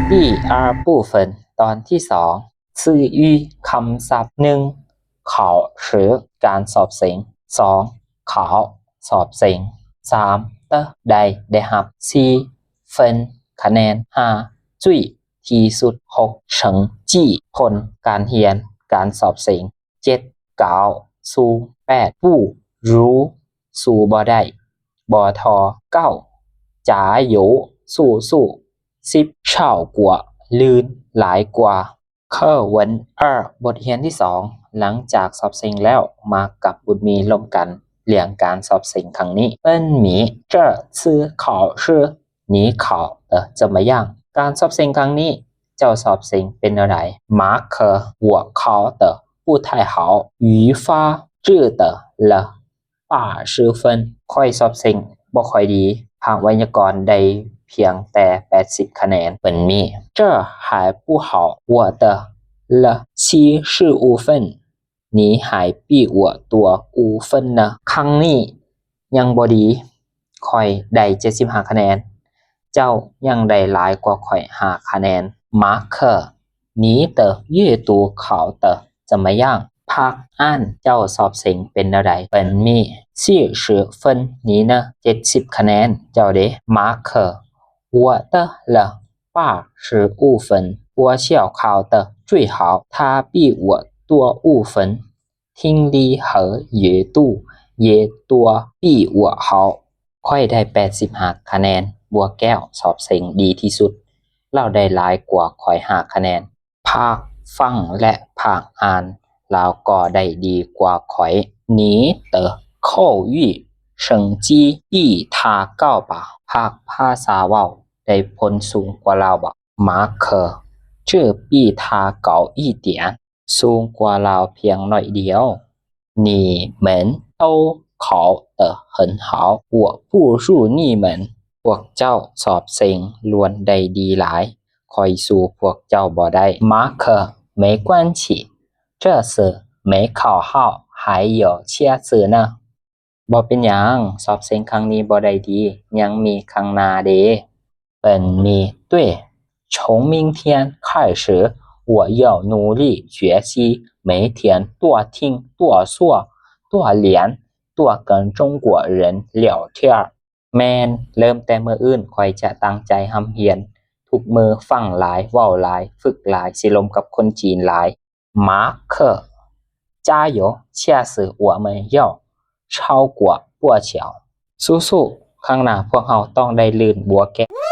第二部分 ຕອນທີສອງ ซื่ອຍຄຳສັບ ໜຶ່ງ 考试 ການສອບເສັງ ສອງ 考 ສອບເສັງ ສາມ 得 ໄດ້ ໄດ້ຮັບ ສີ່ 分 ຄະແນນ ຫ້າ 最 ທີ່ສຸດ ຫົກ 成绩 ຜົນການຮຽນ ການສອບເສັງ ເຈັດ 高 ສູງ ແປດ 不如 ສູ້ບໍ່ໄດ້ ບໍ່ທໍ່ ເກົ້າ 加油 ສູ້ໆ ສິບ 效果 ລື່ນ ຫຼາຍກວ່າ 课文二 ບົດຮຽນທີສອງ ຫຼັງຈາກສອບເສັງແລ້ວ ມາກັບບຸດມີລົມກັນ ເລື່ອງການສອບເສັງຄັ້ງນີ້ ເປັນມີ 这次考试 你考得怎么样 ການສອບເສັງຄັ້ງນີ້ ເຈົ້າສອບເສັງເປັນແນວໃດ 马克 我考得不太好 语法 只得了八十分 ຂ້ອຍສອບເສັງບໍ່ຄ່ອຍດີ ພາກໄວຍາກອນໄດ້ພຽງແຕ່ແປດສິບຄະແນນ ເປັນມີ 这还不好 我得了七十五分 你还比我多五分呢 ຄັ້ງນີ້ຍັງບໍ່ດີ ຂ້ອຍໄດ້ເຈັດສິບຫ້າຄະແນນ ເຈົ້າຍັງໄດ້ຫຼາຍກວ່າຂ້ອຍຫ້າຄະແນນ 马克 你的阅读考得怎么样 ພາກອ່ານເຈົ້າສອບເສັງເປັນແນວໃດ ເປັນມີ 七十分 你呢 ເຈັດສິບຄະແນນ ເຈົ້າເດ 马克 我得了八十五分 我校考得最好 他比我多五分 听力和阅读也多比我好 ຂ້ອຍໄດ້ແປດສິບຫ້າຄະແນນ ບົວແກ້ວສອບເສັງດີທີ່ສຸດ ລາວໄດ້ຫຼາຍກວ່າຂ້ອຍຫ້າຄະແນນ ພາກຟັງ ແລະ ພາກອ່ານ ລາວກໍໄດ້ດີກວ່າຂ້ອຍ 你的口语成绩比他高吧 ພາກພາສາເວົ້າໄດ້ຜົນສູງກວ່າລາວບໍ 马克 这比他高一点 ສູງກວ່າລາວພຽງໜ້ອຍດຽວ 你们都考得很好 我不如你们 ພວກເຈົ້າສອບເສັງລ້ວນໄດ້ດີຫຼາຍ ຂ້ອຍສູ້ພວກເຈົ້າບໍ່ໄດ້ 马克 没关系 这次没考好还有下次呢 ບໍ່ເປັນຫຍັງ ສອບເສັງຄັ້ງນີ້ບໍ່ໄດ້ດີ ຍັງມີຄັ້ງໜ້າເດ ເປັນມີ 对 从明天开始我要努力学习每天多听多说多练多跟中国人聊天 ແມ່ນ ເລີ່ມແຕ່ມື້ອື່ນ ຂ້ອຍຈະຕັ້ງໃຈຮ່ຳຮຽນ ທຸກມື້ຟັງຫຼາຍ ເວົ້າຫຼາຍ ຝຶກຫຼາຍ ຊິລົມກັບຄົນຈີນຫຼາຍ 马克 加油 下次我们要超过簸桥 ສູ້ໆ ຄັ້ງໜ້າພວกເຮົາຕ້ອງໄດ້ລື່ນບົວແກ້ວ